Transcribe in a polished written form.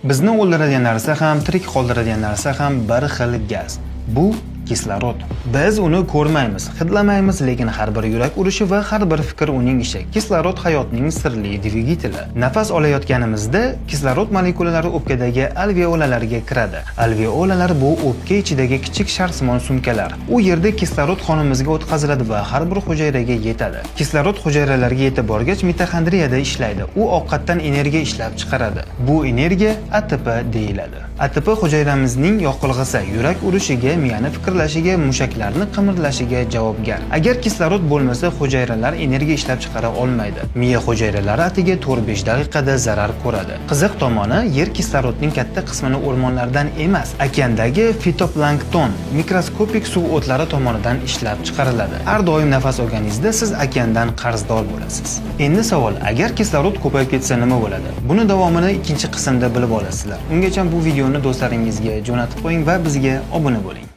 Bizni o'ldiradigan narsa ham, tirik qoldiradigan narsa ham bir xil gaz. Bu kislorod. Biz uni ko'rmaymiz, hidlamaymiz, lekin har bir yurak urishi va har bir fikr uning ishi. Kislorod hayotning sirli dvigateli. Nafas olayotganimizda kislorod molekulalari o'pkadagi alveolalarga kiradi. Alveolalar bu o'pka ichidagi kichik sharsimon sumkalar. U yerda kislorod qonimizga o'tkaziladi va har bir hujayraga yetadi. Kislorod hujayralarga yetib borgach, mitoxondriyada ishlaydi. U ovqatdan energiya ishlab chiqaradi. Bu energiya ATP deyiladi. ATP hujayramizning yoqilg'isi, yurak urishiga, miyani fikrlashiga, mushaklarni qimirlashiga javobgar. Agar kislorod bo'lmasa, hujayralar energiya ishlab chiqara olmaydi. Miya hujayralari atigi 4-5 daqiqada zarar ko'radi. Qiziq tomoni, yer kislorodning katta qismini o'rmonlardan emas, okeandagi fitoplankton, mikroskopik suv o'tlari tomonidan ishlab chiqariladi. Har doim nafas olganingizda siz okeandan qarzdor bo'lasiz. Endi savol: agar kislorod ko'payib ketsa, nima bo'ladi? Buni davomini ikkinchi qismda bilib olasizlar. Ungacha bu videoni do'stlaringizga jo'natib qo'ying va bizga obuna bo'ling.